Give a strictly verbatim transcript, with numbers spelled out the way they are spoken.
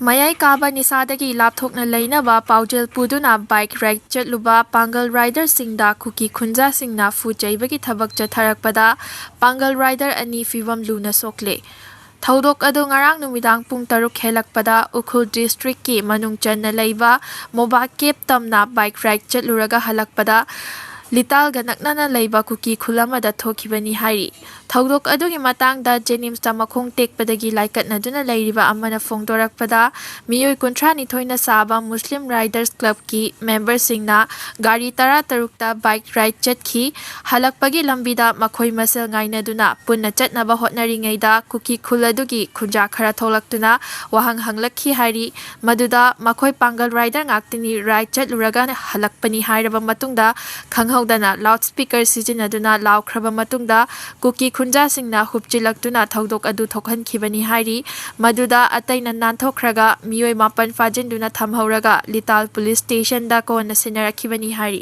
ꯃꯌꯥꯏ ꯀꯥꯕ ꯅꯤꯁꯥꯗꯒꯤ ꯂꯥꯞꯊꯣꯛꯅ ꯂꯩꯅꯕ ꯄꯥꯎꯖꯦꯜ ꯄꯨꯗꯨꯅ ꯕꯥꯏꯛ ꯔꯥꯏꯗ ꯆꯠꯂꯨꯕ ꯄꯥꯡꯒꯜ ꯔꯥꯏꯗꯔꯁꯤꯡꯗ ꯀꯨꯀꯤ ꯈꯨꯟꯖꯥꯁꯤꯡꯅ ꯐꯨ ꯆꯩꯕꯒꯤ ꯊꯕꯛ ꯆꯠꯊꯔꯛꯄꯗ ꯄꯥꯡꯒꯜ ꯔꯥꯏꯗꯔ ꯑꯅꯤ ꯐꯤꯚꯝ ꯂꯨꯅ ꯁꯣꯛꯂꯦ꯫ ꯊꯧꯗꯣꯛ ꯑꯗꯨ ꯉꯔꯥꯡ ꯅꯨꯃꯤꯗꯥꯡ ꯄꯨꯡ ꯇꯔꯨꯛ ꯍꯦꯜꯂꯛꯄꯗ ꯎꯈ꯭ꯔꯨꯜ ꯗꯤꯁꯇ꯭ꯔꯤꯛꯀꯤ ꯃꯅꯨꯡ ꯆꯟꯅ ꯂꯩꯕ ꯃꯣꯕꯥ ꯀꯦꯞ ꯇꯝꯅ ꯕꯥꯏꯛ ꯔꯥꯏꯗ ꯆꯠꯂꯨꯔꯒ ꯍꯜꯂꯛꯄꯗ ꯂꯤꯇꯥꯜꯒ ꯅꯛꯅꯅ ꯂꯩꯕ ꯀꯨꯀꯤ ꯈꯨꯜ ꯑꯃꯗ ꯊꯣꯛꯈꯤꯕꯅꯤ ꯍꯥꯏꯔꯤ꯫ ꯊꯧꯗꯣꯛ ꯑꯗꯨꯒꯤ ꯃꯇꯥꯡꯗ ꯖꯦꯅꯤꯝꯁꯇ ꯃꯈꯣꯡ ꯇꯦꯛꯄꯗꯒꯤ ꯂꯥꯏꯀꯠꯅꯗꯨꯅ ꯂꯩꯔꯤꯕ ꯑꯃꯅ ꯐꯣꯡꯗꯣꯔꯛꯄꯗ, ꯃꯤꯑꯣꯏ ꯀꯨꯟꯊ꯭ꯔꯥ ꯅꯤꯊꯣꯏꯅ ꯁꯥꯕ ꯃꯨꯁꯂꯤꯝ ꯔꯥꯏꯗꯔꯁ ꯀ꯭ꯂꯕꯀꯤ ꯃꯦꯝꯕꯔꯁꯤꯡꯅ ꯒꯥꯔꯤ ꯇꯔꯥ ꯇꯔꯨꯛꯇ ꯕꯥꯏꯛ ꯔꯥꯏꯗ ꯆꯠꯈꯤ꯫ ꯍꯜꯂꯛꯄꯒꯤ ꯂꯝꯕꯤꯗ ꯃꯈꯣꯏ ꯃꯁꯦꯜ ꯉꯥꯏꯅꯗꯨꯅ ꯄꯨꯟꯅ ꯆꯠꯅꯕ ꯍꯣꯠꯅꯔꯤꯉꯩꯗ ꯀꯨꯀꯤ ꯈꯨꯜ ꯑꯗꯨꯒꯤ ꯈꯨꯟꯖꯥ ꯈꯔ ꯊꯣꯛꯂꯛꯇꯨꯅ ꯋꯥꯍꯪ ꯍꯪꯂꯛꯈꯤ ꯍꯥꯏꯔꯤ꯫ ꯃꯗꯨꯗ ꯃꯈꯣꯏ ꯄꯥꯡꯒꯜ ꯔꯥꯏꯗꯔ ꯉꯥꯛꯇꯅꯤ, ꯔꯥꯏꯗ ꯆꯠꯂꯨꯔꯒ ꯍꯜꯂꯛꯄꯅꯤ ꯍꯥꯏꯔꯕ ꯃꯇꯨꯡꯗ ꯈꯪꯍꯧꯗꯅ ꯂꯥꯎꯗ ꯁ꯭ꯄꯤꯀꯔ ꯁꯤꯖꯤꯟꯅꯗꯨꯅ ꯂꯥꯎꯈ꯭ꯔꯕ ꯃꯇꯨꯡꯗ ꯀꯨꯀꯤ ꯈꯨꯟꯖꯥꯁꯤꯡꯅ ꯍꯨꯞꯆꯤꯜꯂꯛꯇꯨꯅ ꯊꯧꯗꯣꯛ ꯑꯗꯨ ꯊꯣꯛꯍꯟꯈꯤꯕꯅꯤ ꯍꯥꯏꯔꯤ꯫ ꯃꯗꯨꯗ ꯑꯇꯩꯅ ꯅꯥꯟꯊꯣꯛꯈ꯭ꯔꯒ ꯃꯤꯑꯣꯏ ꯃꯥꯄꯟ ꯐꯥꯖꯤꯟꯗꯨꯅ ꯊꯝꯍꯧꯔꯒ ꯂꯤꯇꯥꯜ ꯄꯨꯂꯤꯁ ꯁ꯭ꯇꯦꯁꯟꯗ ꯀꯣꯟꯅ ꯁꯤꯟꯅꯔꯛꯈꯤꯕꯅꯤ ꯍꯥꯏꯔꯤ꯫